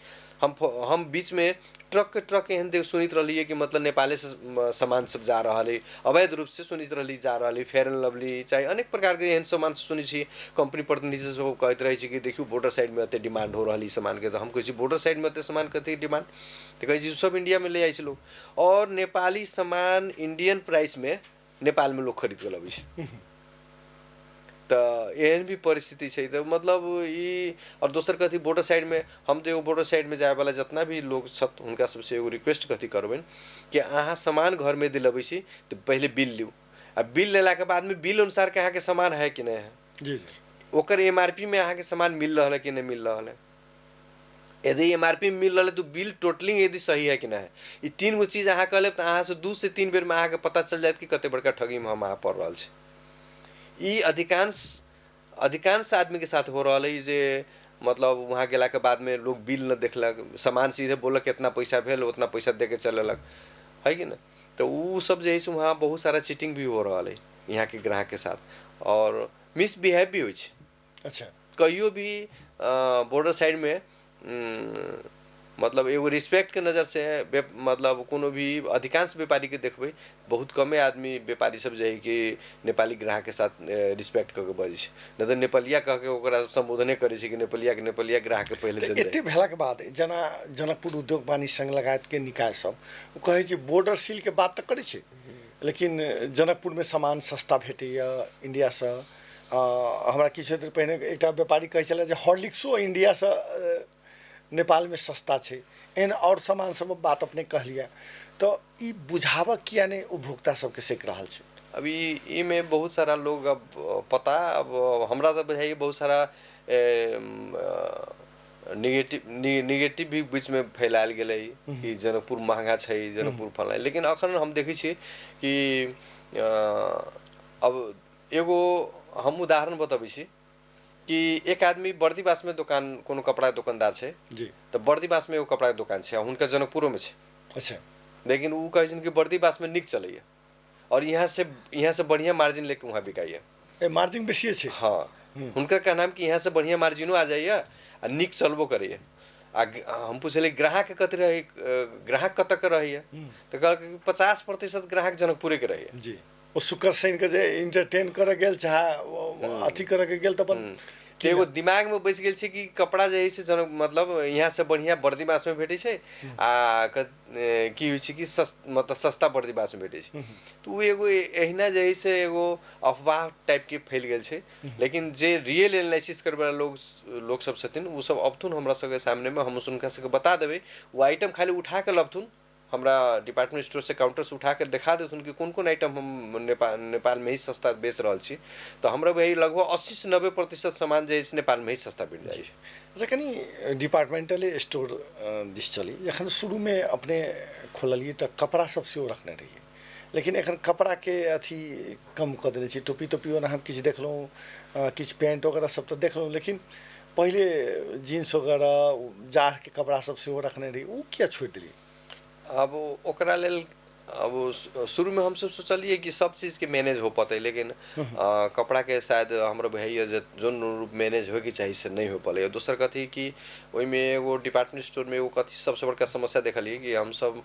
हम बीचमे ट्रक के ट्रक एहन देख सुनैत रहलियै कि मतलब नेपाले से सामान सब जा रहल है, अवैध रूप से सुनैत रहली जा रहल है, फेयर एंड लवली चाहे अनेक प्रकारके एहन सामान सुनै छी। कंपनी प्रतिनिधि सब कहैत रहै छै कि देखियौ बॉर्डर साइडमे एते डिमांड हो रहल है सामानके, तऽ हम कहै छी बॉर्डर साइडमे एते सामान कते डिमांड, तऽ कहै छी सब इंडियामे ले जाइ छै लोग। और नेपाली सामान इंडियन प्राइसमे नेपालमे लोग खरीद के लबै छै। तऽ एहन भी परिस्थिति छै। तऽ मतलब ई और दोसर कथी बॉर्डर साइडमे हम तऽ एगो बॉर्डर साइडमे जायवला जितना भी लोग छथि हुनका सबसँ एगो रिक्वेस्ट कथी करबनि कि अहाँ सामान घरमे यदि लबै छी तऽ पहिले बिल लिउ, आ बिल लेलाके बादमे बिल अनुसारके अहाँके सामान है कि नहि है, जी जी, ओकर MRP में अहाँके सामान मिल रहल है कि नहि मिल रहल है। यदि MRP में मिल रहल है तो बिल टोटलिंग यदि सही है कि नहीं है, ई 3 गो चीज अहाँ कह लेब तऽ अहाँ से 2 से 3 बेरमे अहाँके पता चल जायत कि कते बड़का ठगीमे हम अहाँ पड़ रहल छी। ई अधिकांश आदमीके साथ हो रहल है जे मतलब वहाँ गेलाके बादमे लोग बिल न देखलक, सामान सीधे बोलक कितना पैसा भेल उतना पैसा दे के चलेलक, है कि ना। तो उ सब जे है से वहाँ बहुत सारा चीटिंग भी हो रहल है यहाँ के ग्राहक के साथ, और मिसबिहेव भी होइ छै। अच्छा, कहियो भी बॉर्डर साइडमे मतलब एगो रिस्पेक्ट के नज़र से मतलब कोनो भी अधिकांश व्यापारी के देखबै बहुत कमे आदमी व्यापारी सब जे है कि नेपाली ग्राहक के साथ रिस्पेक्ट कऽ के बजै छै, नहि तऽ नेपालिया कह के ओकरा संबोधने करै छै कि नेपालिया के नेपालिया ग्राहक के पहिले देल। एते भेलाके बाद जेना जनकपुर उद्योग वाणिज्य संघ लगायत के निकाय सब ओ कहै छै बॉर्डर सील के बात तऽ करै छै, लेकिन जनकपुरमे सामान सस्ता भेटैया इंडियासँ। हमरा किछु देर पहिने एकटा व्यापारी कहै छलै जे हॉर्लिक्सो इंडियासँ नेपालमे सस्ता छै, एहन और सामान सब बात अपने कहलियै, तऽ ई बुझाबऽ किया नहि उपभोक्ता सबके सीख रहल छै। अभी ई में बहुत सारा लोग अब पता, अब हमरा तऽ बुझाइए बहुत सारा निगेटिव भी बीचमे फैलायल गेलै कि जनकपुर महंगा छै, जनकपुर फलाना, लेकिन अखन हम देखै छियै कि अब एगो हम उदाहरण बतबै छी कि एक आदमी बर्दीवासमे दोकान कोनो कपड़ा दोकानदार छै जी, तऽ बर्दीवासमे एगो कपड़ाके दोकान छै आ हुनकर जनकपुरोमे छै। अच्छा, लेकिन उ कहै छथिन कि बर्दीवासमे नीक चलैया और यहाँ से बढ़िया मार्जिन लेके वहाँ बिकाइया, मार्जिन बेसिए छै। हाँ, हुनकर कहना कि यहाँ से बढ़िया मार्जिनो आ जाइए आ नीक चलबो करैया। आ हम पुछलियै ग्राहक कति रहै, ग्राहक कतऽ के रहैया, तऽ कहलक कि 50% ग्राहक जनकपुरेके रहैया। जी, ओ शुक्र शनिके जे इंटरटेन करऽ गेल चाहे अथी करऽ के गेल तऽ अपन एगो दिमागमे बैस गेल छै कि कपड़ा जे है से जनक मतलब यहाँ से बढ़िया बर्दीवासमे भेटै छै आ की होइ छै कि मतलब सस्ता बर्दीवासमे भेटै छै। तऽ ओ एगो एहिना जे है से एगो अफवाह टाइपके फैल गेल छै, लेकिन जे रियल एनालिसिस करैवला लोग सब छथिन ओ सब अबथुन हमरा सबके सामनेमे, हम हुनका सबके बता देबै, ओ आइटम खाली उठा कऽ लबथुन हमरा डिपार्टमेंट स्टोर से काउंटर से उठा के देखा देथुन कि कोन कोन आइटम हम नेपालमे ही सस्ता बेच रहल छी, तऽ हमरा वही लगभग 80 से 90% सामान जे है नेपालमे ही सस्ता भेट जाइ छै। अच्छा, कनि डिपार्टमेंटल स्टोर दिस चली, जखन शुरूमे अपने खोललियै तऽ कपड़ा सब सेहो रखने रहियै, लेकिन एखन कपड़ाके अथी कम कऽ देने छी, टोपी तोपी ओना हम किछु देखलहुँ, किछु पैंट वगैरह सब तऽ देखलहुँ, लेकिन पहिले जीन्स वगैरह जाड़के कपड़ा सब सेहो रखने रही, ओ किया छोड़ि देलियै? अब ओकरा लेल अब शुरूमे हमसब सोचलियै कि सब चीजके मैनेज हो पतै, लेकिन कपड़ाके शायद हमरा बुझाइए जे जोन रूप मैनेज होइके चाही से नहि हो पलै। दोसर कथी कि ओहिमे एगो डिपार्टमेंट स्टोरमे एगो कथी सबसँ बड़का समस्या देखलियै कि हमसब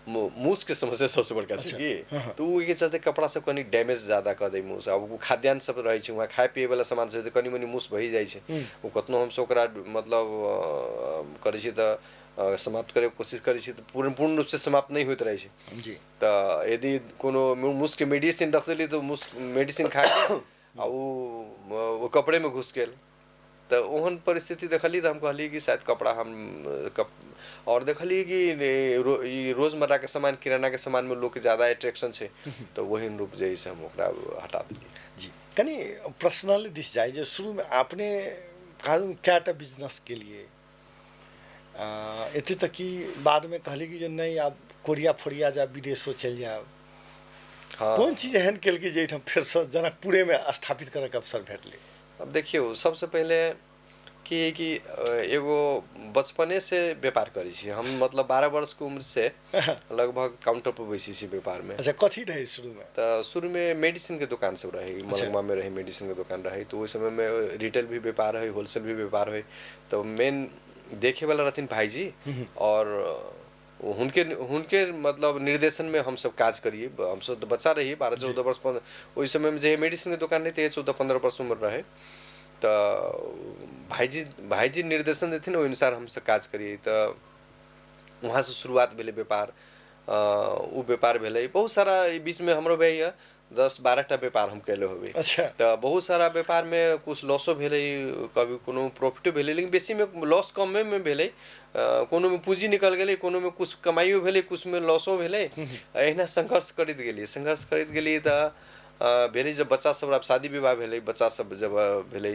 मूसके समस्या सबसँ बड़का छै कि, तऽ ओहिके चलते कपड़ा सब कनि डैमेज ज्यादा कऽ दै मूस। आब ओ खाद्यान्न सब रहै छै वहाँ, खाय पियैवला सामान सब कनि मनि मूस भरि जाइ छै, ओ कतनो हमसब ओकरा मतलब करै छियै तऽ समाप्त करैके कोशिश करै छी तऽ पूर्ण रूपसँ समाप्त नहि होइत रहै छै जी। तऽ यदि कोनो मूसके मेडिसिन रख देली तऽ मूस मेडिसिन खा के आ ओ कपड़ेमे घुसि गेल, तऽ ओहन परिस्थिति देखलियै तऽ हम कहलियै कि शायद कपड़ा हम और देखलियै कि ई रोजमर्राके सामान किरानाके सामानमे लोकके ज्यादा एट्रैक्शन छै, तऽ ओहन रूप जे है से हम ओकरा हटा देलियै। जी, कनि पर्सनल दिस जाइ जे शुरूमे अपने कहलहुँ कएटा बिजनेस केलियै, एते तक कि बादमे कहली कि जे नहि आब कोरिया फोरिया जायब, विदेशो चलि जायब। हाँ, कोन चीज एहन केलकै जे एहिठाम फेरसँ जनकपुरेमे स्थापित करैके अवसर भेटलै? अब देखियौ, सबसँ पहिले कि कि एगो बचपने से व्यापार करै छी हम, मतलब 12 वर्षके उम्र से लगभग काउंटर पर बैसै छी व्यापारमे। अच्छा, कथी रहै शुरूमे? तऽ शुरूमे मेडिसिनके दोकान सब रहै, मलंगवामे रहै, मेडिसिनके दोकान रहै। तऽ ओहि समयमे रिटेल भी व्यापार होइ, होलसेल भी व्यापार होइ। तऽ मेन देखेवला रहथिन भाईजी, और हुनके हुनके मतलब निर्देशनमे हमसब काज करियै। हमसब तऽ बच्चा रहियै, 12-14 वर्ष। ओहि समयमे जे मेडिसिनके दोकान रहै तऽ 14-15 वर्ष उम्र रहै। तऽ भाईजी भाईजी निर्देशन देथिन, ओहि अनुसार हमसब काज करियै। तऽ वहाँसँ शुरुआत भेलै व्यापार। ओ व्यापार भेलै बहुत सारा। ई बीचमे हमरो भैया 10-12 टा व्यापार हम कैले होबै। तऽ बहुत सारा व्यापारमे कुछ लॉसो भेलै, कभी कोनो प्रॉफिटो भेलै, लेकिन बेसीमे लॉस कमेमे भेलै। कोनोमे पूँजी निकल गेलै, कोनोमे कुछ कमाइयो भेलै, कुछमे लॉसो भेलै। एहिना संघर्ष करैत गेलियै, संघर्ष करैत गेलियै। तऽ भेलै जब बच्चा सब आब शादी विवाह भेलै, बच्चा सब जब भेलै,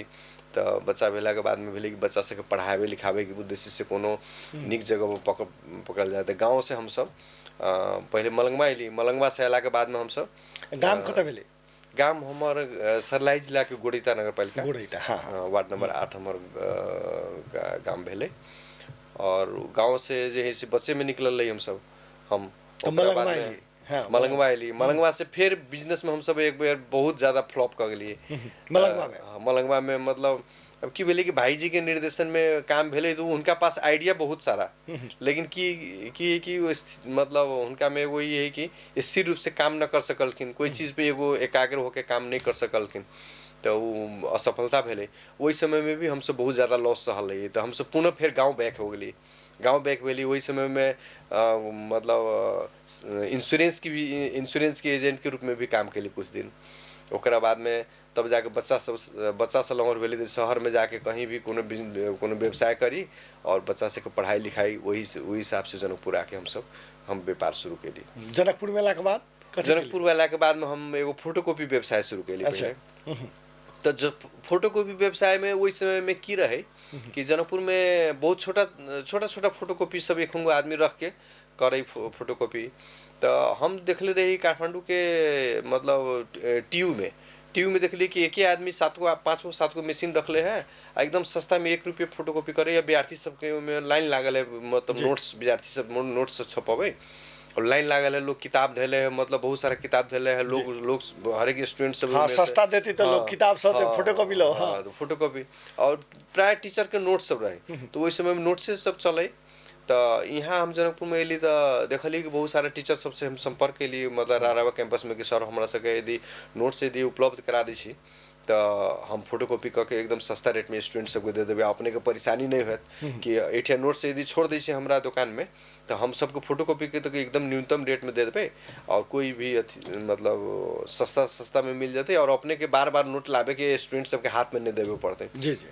तऽ बच्चा भेलाके बादमे भेलै कि बच्चा सबके पढ़ाबै लिखाबैके उद्देश्यसँ कोनो नीक जगह पर पकड़ल जाय। तऽ गाँवसँ हमसब पहिले मलंगवा अयली। मलंगवासँ अयलाके बादमे हमसब गाम कतऽ भेलै? गाम हमर सर्लाही जिलाके गोड़ैता नगरपालिका। गोड़ैता, हाँ हाँ। वार्ड नंबर 8 हमर गाम भेलै। और गाँवसँ जे है से बच्चेमे निकलल रही हमसब हम। तऽ ओकरा मलंगवा बादमे एलियै, हाँ। मलंगवा अयली। मलंगवा से फेर बिजनेसमे हमसब एक बेर बहुत ज्यादा फ्लॉप कऽ गेलियै। मलंगवामे? मलंगवामे। मतलब अब की भेलै कि भाईजीके निर्देशनमे काम भेलै, तऽ हुनका पास आइडिया बहुत सारा, लेकिन की की कि ओ मतलब हुनकामे एगो ई है कि स्थिर रूप से काम न कर सकलखिन, कोई चीज पे एगो एकाग्र होके काम नहि कर सकलखिन, तऽ ओ असफलता भेलै। ओहि समयमे भी हमसब बहुत ज्यादा लॉस सहल रहियै। तऽ हमसब पुनः फेर गाँव बैक हो गेलियै। गाँव बैक भेली, ओहि समयमे मतलब इंश्योरेंस की भी इंश्योरेंस के एजेंट के रूपमे भी काम केली कुछ दिन। ओकरा बादमे तब जाके बच्चा सब लमहर भेलै, तऽ शहरमे जाके कहीं भी कोनो कोनो व्यवसाय करी और बच्चा सबके पढ़ाइ लिखाइ, ओही ओहि हिसाबसँ जनकपुर आके हमसब हम व्यापार शुरू केली। जनकपुर एलाके बाद कथी केली? जनकपुर अयलाके बादमे हम एगो फोटोकॉपी व्यवसाय शुरू केली। पहिले तऽ जब फोटोकॉपी व्यवसायमे ओहि समयमे की रहै कि जनकपुरमे बहुत छोटा छोटा छोटा फोटोकॉपी सब एखन आदमी रखके करै फोटोकॉपी। तऽ हम देखले रही काठमाण्डूके मतलब टीयूमे, टीयूमे देखली कि एके आदमी सात गो, पाँच गो, सात गो मशीन रखले है आ एकदम सस्तामे 1 रुपये फोटोकॉपी करे। या विद्यार्थी सबके ओहिमे लाइन लागल है, मतलब नोट्स, विद्यार्थी सब नोट्स छपबै और लाइन लागल है। लोग किताब धैले है, मतलब बहुत सारा किताब धैले है लोग लोग हरेक स्टूडेंट सब ओहिमे से। सस्ता देती तऽ लोग किताब सब फोटोकॉपी लो, हाँ। हाँ, तो फोटोकॉपी और प्राय टीचर के नोट सब रहे, तो ओहि समय में नोट्से सब चलै। तऽ यहाँ हम जनकपुरमे अयली तऽ देखली कि बहुत सारा टीचर सबसे हम संपर्क केली, मतलब रारावा कैंपसमे, कि सर, हमरा सबके यदि नोट्स यदि उपलब्ध करा दै छी तऽ हम फोटोकॉपी कऽ के एकदम सस्ता रेटमे स्टूडेंट सबके दे देबै। अपनेके परेशानी नहि होयत कि एहिठाम नोट्स यदि छोड़ दै छी हमरा दोकानमे, तऽ हम सबके फोटोकॉपीके तऽ एकदम न्यूनतम रेटमे दे देबै और कोई भी अथी मतलब सस्ता सस्तामे मिल जेतै और अपनेके बार बार नोट लाबैके स्टूडेंट सबके हाथमे नहि देबे पड़तै। जी जी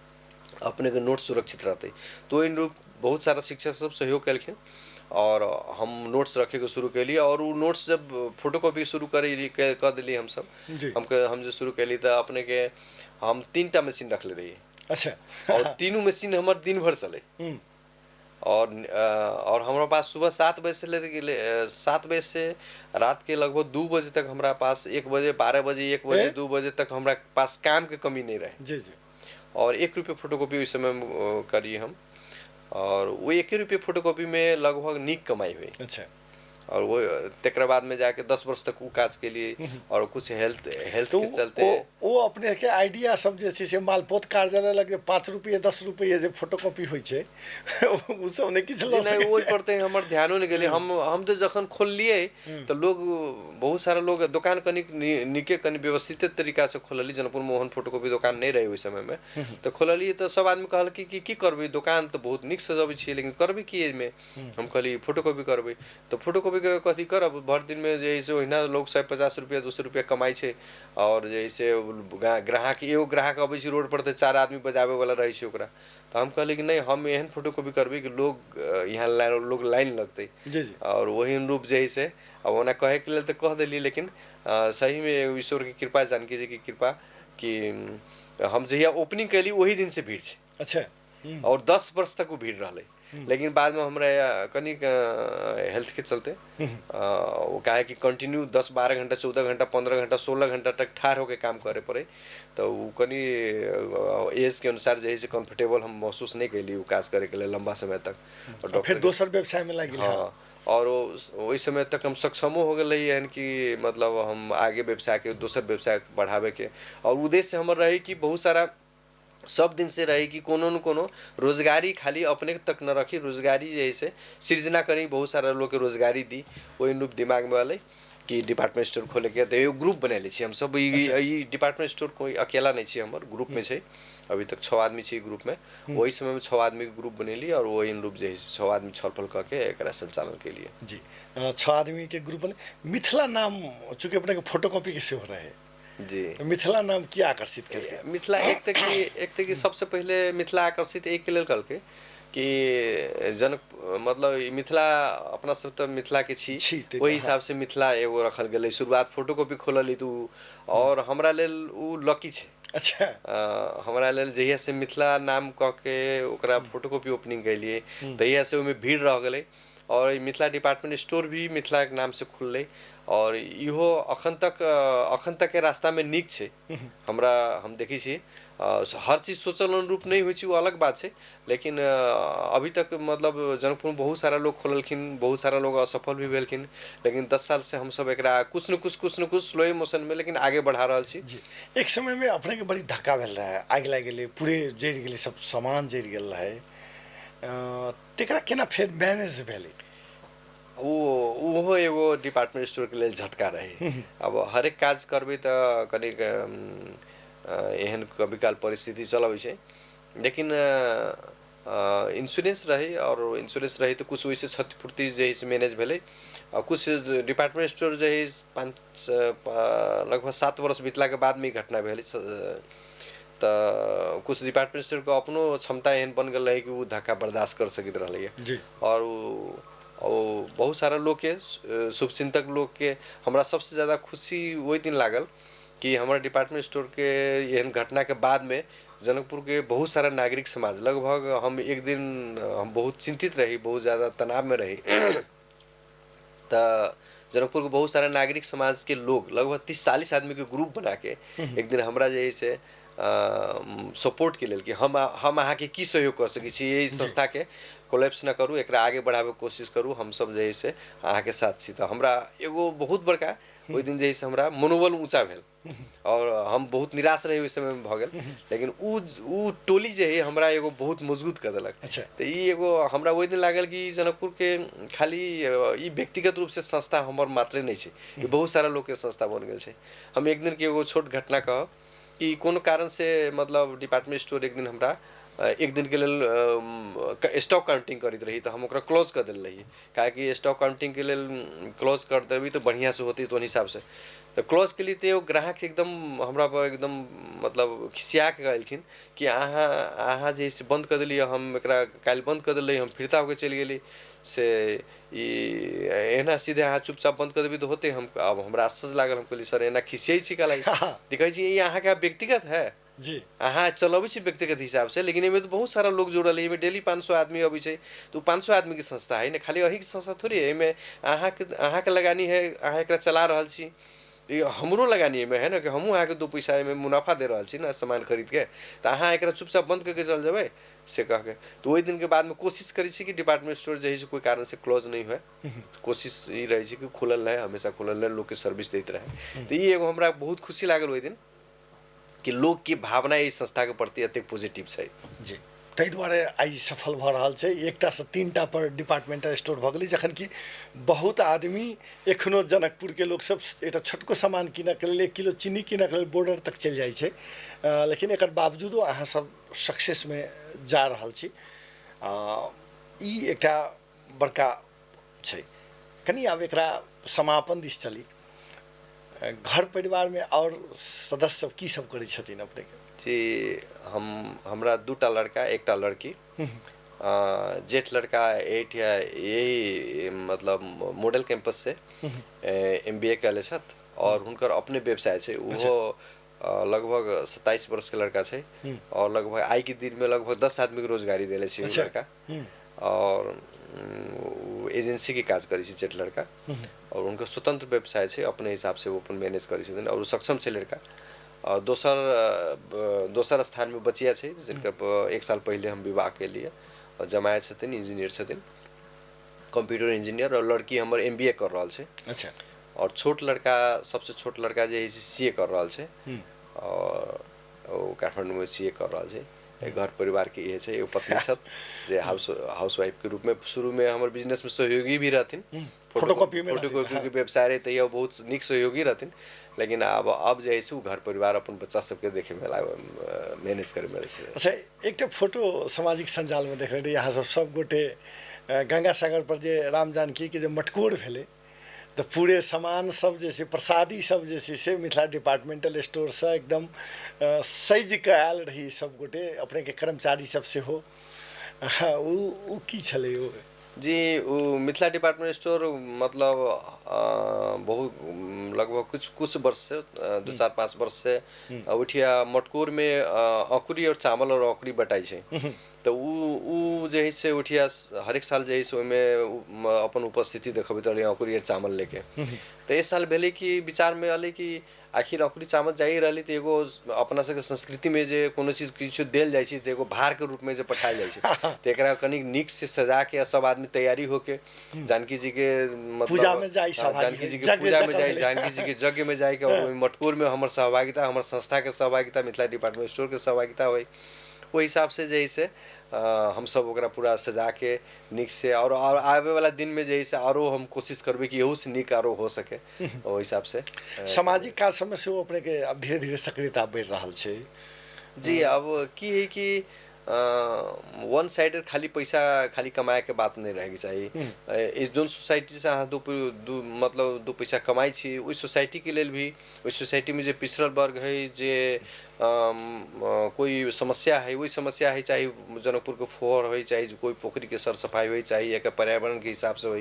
अपनेके नोट सुरक्षित रहतै। तो ओहि रूप बहुत सारा शिक्षक सब सहयोग केलखिन और हम नोट्स रखैके शुरू केली। और ओ नोट्स जब फोटोकॉपी शुरू करी कऽ देली हमसब, हम जे शुरू केली तऽ अपनेके हम तीन टा मशीन रखले रहियै। और तीनू मशीन हमर दिन भर चलै। और हमरा पास सुबह 7 बजे से ले 7 बजे से रात के लगभग 2 बजे तक हमरा पास, 1 बजे, 12 बजे, 1 बजे, 2 बजे तक हमरा पास काम के कमी नहीं रहे। जी जी और 1 रुपये फोटोकॉपी ओहि समय में करी हम और वो 1 रुपये फोटोकॉपी में लगभग नीक कमाई हुई। और वो तकरा बाद में जाके 10 वर्ष तक उ काज केलिए और कुछ हेल्थ हेल्थ तो के चलते। ओ अपने के आइडिया सब जे छै से मालपोत कार्यालय लगे 5 रुपये, 10 रुपये जे फोटोकॉपी होइ छै, ओ सब नहि किछु जी लऽ नहि, सकै ओहि छै। पर तऽ हमर ध्यानो नहि गेलै। हम तऽ जखन खोललियै तऽ लोग बहुत सारा लोग दोकान कनिक नीके कनि व्यवस्थित तरीका से खोलली। जनकपुरमे ओहन फोटोकॉपी दोकान नहि रहै ओहि समयमे। तऽ खोललियै तऽ सब आदमी कहलकै कि की करबै, दोकान तऽ बहुत नीक सजबै छियै, लेकिन करबै की एहिमे? हम कहली फोटोकॉपी करबै। तऽ फोटोकॉपी के कथी करब? भरि दिनमे जे है से ओहिना लोग 150 रुपया, 200 रुपया कमाइ छै और जे है से ग्राहक, एगो ग्राहक अबै छै रोड पर तऽ चारि आदमी बजाबै वाला रहै छै ओकरा। तऽ हम कहली कि नहि, हम एहन फोटोकॉपी करबै कि लोग यहाँ लाइन, लोग लाइन लगतै। जी जी और वही रूप जे है से अब ओना कहैके लेल तऽ कह देलियै, लेकिन सहीमे ईश्वरके कृपा, जानकी जीके कृपा कि हम जहिया ओपनिंग कैली ओही दिन से भीड़ छै। और 10 वर्ष तक ओ भीड़ रहलै। लेकिन बादमे हमरा कनिक हेल्थके चलते ओ काहे कि कंटिन्यू 10-12 घंटा 14 घंटा 15 घंटा 16 घंटा तक ठाढ़ होके काम करे पड़े, तऽ ओ कनि एज के अनुसार जे है से कम्फर्टेबल हम महसूस नहि कैली ओ काज करैके लेल लम्बा समय तक। और फिर दोसर व्यवसाय में लागि गेल। हाँ, और ओहि समय तक हम सक्षमो हो गेल रही एहन कि मतलब हम आगे व्यवसाय के दोसर व्यवसाय बढ़ाबैके और उद्देश्य हमर रही कि बहुत सारा सब दिन से रही कि कोनो न कोनो रोजगारी खाली अपने तक न रखी, रोजगारी जे है से सृजना करी, बहुत सारा लोग के रोजगारी दी। ओहि रूप दिमागमे अलै कि डिपार्टमेंट स्टोर खोलेके, तऽ एगो ग्रुप बनैले छी हमसब। ई डिपार्टमेंट स्टोर कोइ अकेला नहि छी, हमर ग्रुपमे छै, अभी तक 6 आदमी छी ग्रुपमे। ओहि समयमे 6 आदमीके ग्रुप बनेली और ओहि रूप जे है 6 आदमी छलफल कऽ के एकरा संचालन केलिए। जी, 6 आदमीके ग्रुप बने। मिथिला नाम चूँकि अपने के फोटोकॉपी के सेहो रहे जी, मिथिला नाम की आकर्षित केलकै? मिथिला एक तऽ कि सबसे पहिले मिथिला आकर्षित एहिके लेल केलकै कि जनक मतलब मिथिला अपना सब तऽ मिथिला के छी, ओहि हिसाब से मिथिला एगो रखल गेलै। शुरुआत फोटोकॉपी खोलली तऽ और हमरा लेल ओ लकी छै। अच्छा, हमरा लेल जहिया से मिथिला नाम कऽ के ओकरा फोटोकॉपी ओपनिंग केलिए तहिया से ओहिमे भीड़ रह गेलै और मिथिला डिपार्टमेंट स्टोर भी मिथिलाके नाम से खुललै और इहो अखन तक के रास्तामे नीक छै। हमरा हम देखै छी हर चीज सोचल अनुरूप नहि होइ छै, ओ अलग बात छै, लेकिन अभी तक मतलब जनकपुरमे बहुत सारा लोग खोललखिन, बहुत सारा लोग असफल भी भेलखिन, लेकिन 10 साल से हमसब एकरा कुछ न कुछ स्लो मोशनमे लेकिन आगे बढ़ा रहल छी। जी, एक समयमे अपनेके बड़ी धक्का भेल रहै, आगि लागि गेलै, पूरे जरि गेलै, सब सामान जरि गेल रहै, तकरा केना फेर मैनेज भेलै? ओहो एगो डिपार्टमेंट स्टोरके लेल झटका रहै। अब हरेक काज करबै तऽ कनिक एहन कभी काल परिस्थिति चलबै छै, लेकिन इंश्योरेंस रहै और इंश्योरेंस रहै तऽ कुछ ओहिसँ क्षतिपूर्ति जे है से मैनेज भेलै। आ कुछ डिपार्टमेंट स्टोर जे है लगभग 7 वर्ष बितलाके बादमे ई घटना भेलै, तऽ कुछ डिपार्टमेंट स्टोरके अपनो क्षमता एहन बन गेल रहै कि ओ धक्का बर्दाश्त कर सकैत रहलैए। और ओ बहुत सारा लोकके, शुभचिंतक लोकके हमरा सबसँ ज़्यादा खुशी ओहि दिन लागल कि हमरा डिपार्टमेंट स्टोरके एहन घटनाके बादमे जनकपुरके बहुत सारा नागरिक समाज, लगभग हम एक दिन हम बहुत चिंतित रही, बहुत ज़्यादा तनावमे रही, तऽ जनकपुरके बहुत सारा नागरिक समाजके लोग लगभग 30-40 आदमीके ग्रुप बनाके एक दिन हमरा जे है से सपोर्ट के लेल कि हम अहाँके की सहयोग कर सकै छी, एहि संस्थाके कोलैप्स न करू, एकरा आगे बढ़ाबैके कोशिश करू, हमसब जे है से अहाँके साथ छी। तऽ हमरा एगो बहुत बड़का ओहि दिन जे है से हमरा मनोबल ऊँचा भेल और हम बहुत निराश रही ओहि समयमे भऽ गेल, लेकिन उ टोली जे है हमरा एगो बहुत मजबूत कऽ देलक। तऽ ई एगो हमरा ओहि दिन लागल कि जनकपुरके खाली ई व्यक्तिगत रूपसँ संस्था हमर मात्रे नहि छै, ई बहुत सारा लोकके संस्था बनि गेल छै। हम एक दिनके एगो छोट घटना कहब कि कोनो कारणसँ मतलब डिपार्टमेंट स्टोर एक दिन हमरा एक दिनके लेल स्टॉक काउंटिंग करैत रही, तऽ हम ओकरा क्लोज कर देल रही, काहेकि स्टॉक काउंटिंगके लेल क्लोज कर देबी तऽ बढ़िआँसँ होती तऽ ओहि हिसाबसँ। तऽ क्लोज के लिए तऽ एगो ग्राहक एकदम हमरा पर एकदम मतलब खिसिया के कहलखिन कि अहाँ जे से बंद कर देलियै, हम एकरा काल्हि बंद कर देलियै, हम फिरता होके चलि गेली, से ई एना सीधे अहाँ चुपचाप बंद कर देबै तऽ होतै। हम अब हमरा आश्चर्य लागल, हम कहलियै सर एना खिसियै छी काल्हि, तऽ कहै छी ई अहाँके व्यक्तिगत है जी, अहाँ चलबै छी व्यक्तिगत हिसाबसँ, लेकिन एहिमे तऽ बहुत सारा लोग जुड़ल है, एहिमे डेली 500 आदमी अबै छै, तऽ ओ 500 आदमीके संस्था है ने, खाली अहीँके संस्था थोड़ी है, एहिमे अहाँके लगानी है, अहाँ एकरा चला रहल छी, हमरो लगानी एहिमे है ने कि हमहूँ अहाँके 2 पैसा एहिमे मुनाफा दे रहल छी ने सामान खरीदके, तऽ अहाँ एकरा चुपचाप बंद करके चल जेबै से कहके। तऽ ओहि दिनके बादमे कोशिश करै छी कि डिपार्टमेंट स्टोर जे है से कोइ कारणसँ क्लोज नहि हुए, कोशिश ई रहै छै कि खुलल रहै, हमेशा खुलल रहै, लोकके सर्विस दैत रहै। तऽ ई एगो हमरा बहुत खुशी लागल ओहि दिन कि लोकके भावना एहि संस्थाके प्रति एतेक पॉजिटिव छै। जी, ताहि दुआरे आइ सफल भऽ रहल छै, 1 से 3 पर डिपार्टमेंटल स्टोर भऽ गेलै, जखन कि बहुत आदमी एखनो जनकपुरके लोकसब एकटा छोटको सामान कीनऽके लेल, 1 किलो चीनी कीनऽके लेल बॉर्डर तक चलि जाइ छै, लेकिन एकर बावजूदो अहाँ सब सक्सेसमे जा रहल छी, ई एकटा बड़का छै। कनि आब एकरा समापन दिस चली, घर परिवारमे आओर सदस्य सब की सब करै छथिन अपनेके? जी, हमरा 2 लड़का 1 लड़की। जेठ लड़का 8 या यही मतलब मॉडल कैंपस से MBA कयले छथि और हुनकर अपने व्यवसाय छै, ओहो लगभग 27 वर्ष के लड़का छै और लगभग आइ के दिन में लगभग 10 आदमी के रोजगारी देले छै लड़का। और एजेंसी के काज करै छै जेठ लड़का, और हुनकर स्वतंत्र व्यवसाय छै, अपने हिसाबसँ ओ अपन मैनेज करै छथिन और ओ सक्षम छै लड़का। और दोसर स्थानमे बचिया छै जिनकर 1 साल पहिले हम विवाह केलियै, और जमाय छथिन, इंजीनियर छथिन, कंप्यूटर इंजीनियर, और लड़की हमर MBA कर रहल छै। अच्छा। और छोट लड़का, सबसे छोट लड़का जे है से CA कर रहल छै, और ओ काठमाडौँमे CA कर रहल छै। घर परिवारके इहे छै। एगो पत्नी छथि जे हाउसवाइफ के रूपमे शुरूमे हमर बिजनेसमे सहयोगी भी रहथिन, फोटोकॉपीके व्यवसाय रहै तैयो बहुत नीक सहयोगी रहथिन, लेकिन अब जे है से ओ घर परिवार अपन बच्चा सबके देखैमे मैनेज करैमे रहै छै। अच्छा, एकटा फोटो सामाजिक सञ्जालमे देखने रही अहाँ सब गोटे गंगा सागर पर जे राम जानकी के जे मटकोर भेलै तऽ पूरे सामान सब जे छै, प्रसादी सब जे छै से मिथिला डिपार्टमेंटल स्टोरसँ एकदम सजि कऽ आयल रही सब गोटे, अपनेके कर्मचारी सब सेहो। ओ की छलै ओ? जी, ओ मिथिला डिपार्टमेंट स्टोर मतलब बहुत लगभग कुछ वर्ष से 2 4 5 वर्ष से ओहिठिया मटकोरमे अकुरी और चावल और अकुरी बटाइ छै, तऽ उ जे है से ओहिठिया हरेक साल जे है से ओहिमे अपन उपस्थिति देखबैत रहलै अकुरी और चावल लेके। तऽ एहि साल भेलै कि विचारमे एलै कि आखिर अकुरी चावल जाइ रहलै तऽ एगो अपना सबके संस्कृतिमे जे कोनो चीज किछु देल जाइ छै तऽ एगो भारके रूपमे जे पठायल जाइ छै, तऽ एकरा कनि नीक से सजा के सब आदमी तैयारी होके जानकी जी के मतलब पूजामे जाइ, जानकी जी के पूजामे जाइ, जानकी जी के यज्ञमे जाइके और ओहि मटकोरमे हमर सहभागिता, हमर संस्थाके सहभागिता, मिथिला डिपार्टमेंट स्टोरके सहभागिता होइ, ओहि हिसाबसँ जे है से हमसब ओकरा पूरा सजा के नीक से, और आबे वाला दिन में जे है से आरो हम कोशिश करबै कि एहू से नीक आरो हो सके, ओहि हिसाब से। सामाजिक काज सबमे सेहो अपनेके आब धीरे धीरे सक्रियता बढ़ि रहल छै। जी, अब की है कि वन साइडेड खाली पैसा खाली कमाए के बात नहीं रहेके चाही। इस जोन सोसाइटी से अहाँ मतलब 2 पैसा कमाइ छी, ओहि सोसाइटी के लेल भी, ओहि सोसाइटी में जे पिछड़ल वर्ग है, जे कोई समस्या है, वही समस्या है, चाहे जनकपुर के फोहर हो, चाहे कोई पोखरी के सर सफाई हो, चाहे एक पर्यावरण के हिसाब से हो,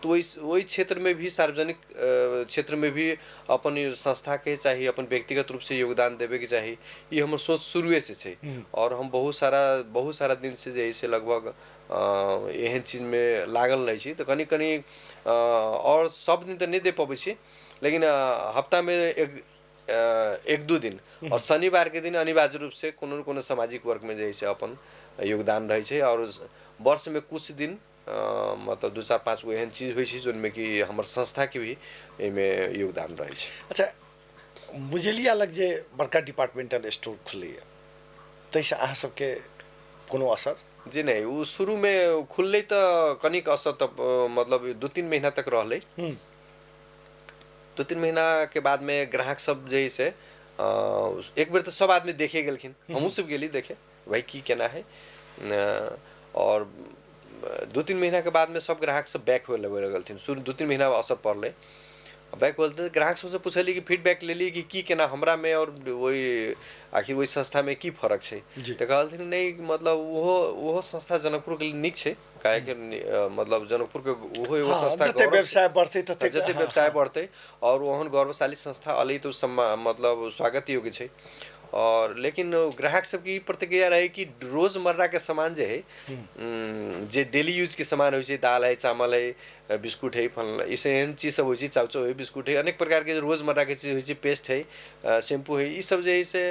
तो वही क्षेत्र में भी, सार्वजनिक क्षेत्र में भी अपन संस्था के चाहे अपन व्यक्तिगत रूप से योगदान देवे के चाही। ये हमर सोच शुरुए से छै, और हम बहुत सारा दिन से जे से लगभग एहन चीजमे लागल रहै छी। तऽ कनि कनि और सब दिन तऽ नहि दे पबै छी, लेकिन हफ्तामे 1-2 दिन और शनिवार के दिन अनिवार्य रूप से कोनो न कोनो सामाजिक वर्क में जे से अपन योगदान रहै छै। और वर्ष में कुछ दिन मतलब 2 4 5 गो एहन चीज होइ छै जोनमे कि हमर संस्था के भी एहिमे योगदान रहै छै। अच्छा, मुजेलिया लग जे बड़का डिपार्टमेंटल स्टोर खुलैए ताहिसँ अहाँ सबके कोनो असर? जी नहीं, ओ शुरूमे खुललै तऽ कनिक असर तऽ मतलब 2-3 महीना तक रहलै। 2-3 महीना के बाद में ग्राहक सब जे से एक बेर तो सब आदमी देखे गेलखिन, हमहूँ सब गेली देखे भाई की केना है, और 2-3 महीना के बाद में सब ग्राहक सब बैक हुए लगलथिन। शुरू 2-3 महीना असर पड़लै, बैक होल तऽ ग्राहक सबसँ पुछली कि फीडबैक लेली कि की केना हमरा में और वही आखिर वही संस्था में की फर्क छै, तऽ कहलथिन नहीं मतलब ओहो संस्था जनकपुर के लिए नीक छै, काहेकि मतलब जनकपुर के ओहो एगो संस्था जते व्यवसाय बढ़तै तते जते व्यवसाय बढ़तै, और ओहन गौरवशाली संस्था अलै तऽ मतलब स्वागत योग्य छै। और लेकिन ग्राहक सबके ई प्रतिक्रिया रहे कि रोजमर्रा के सामान जे है, जे डेली यूज के सामान होइ छै, दाल है, चावल है, बिस्कुट है, फल इसे एहन चीज सब होइ छै, चाउचाउ है, बिस्कुट है, अनेक प्रकार के रोजमर्रा के चीज होइ छै, पेस्ट है, शैम्पू है, ई सब जे है से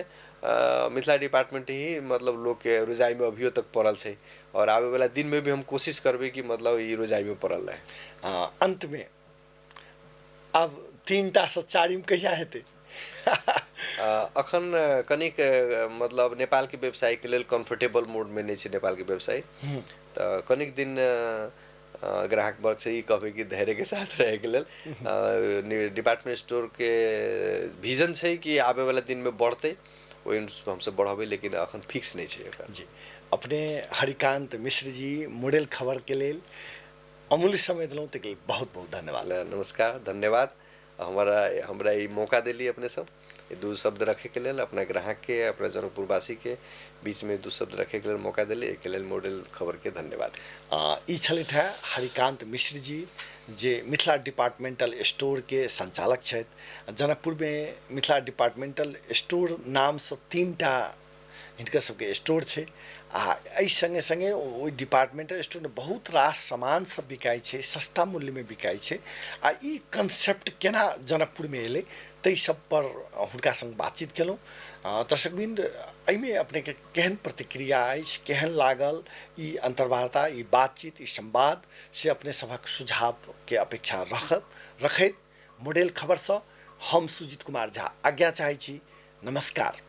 मिथिला डिपार्टमेंट ही मतलब लोग के रोजाई में अभियो तक पड़ल छै, और आबे वाला दिन में भी हम कोशिश करबै कि मतलब ई रोजाई में पड़ल रहे। अंत में अब 3 टा से 4 कहिया हेतै? अखन कनिक मतलब नेपालके व्यवसायके लेल कम्फर्टेबल मोडमे नहि छै नेपालके व्यवसाय, तऽ कनिक दिन ग्राहक वर्ग से ई कहबै कि धैर्यके साथ रहैके लेल। डिपार्टमेंट स्टोरके विजन छै कि आबेवला दिनमे बढ़तै, ओहि हमसब बढ़ेबै, लेकिन अखन फिक्स नहि छै एकर। जी, अपने हरिकांत मिश्र जी मॉडल खबर के लेल अमूल्य समय देलहुँ, ताहिके लेल बहुत बहुत धन्यवाद। नमस्कार, धन्यवाद। हमरा ई मौका देली अपने सब 2 शब्द रखे के लेल, अपना ग्राहक के, अपना जनकपुरवासी के बीच में 2 शब्द रखे के लेल मौका देली, एहिके लेल मॉडल खबर के धन्यवाद। ई छलथि है हरिकांत मिश्र जी जे मिथिला डिपार्टमेंटल स्टोर के संचालक छथि। जनकपुरमे मिथिला डिपार्टमेंटल स्टोर नामसँ 3 टा हिनकर सबके स्टोर छै। आ एहि सङ्गे सङ्गे ओहि डिपार्टमेंटल स्टोरमे बहुत रास सामान सब बिकाइ छै, सस्ता मूल्यमे बिकाइ छै। आ ई कंसेप्ट केना जनकपुरमे एलै ताहि सब पर हुनका सङ्ग बातचीत केलहुँ। दर्शकवृन्द, एहिमे अपनेके केहन प्रतिक्रिया अछि, केहन लागल ई अंतर्वार्ता, ई बातचीत, ई संवाद, से अपने सभक सुझावके अपेक्षा रखैत मॉडल खबरसँ हम सुजीत कुमार झा आज्ञा चाहै छी। नमस्कार।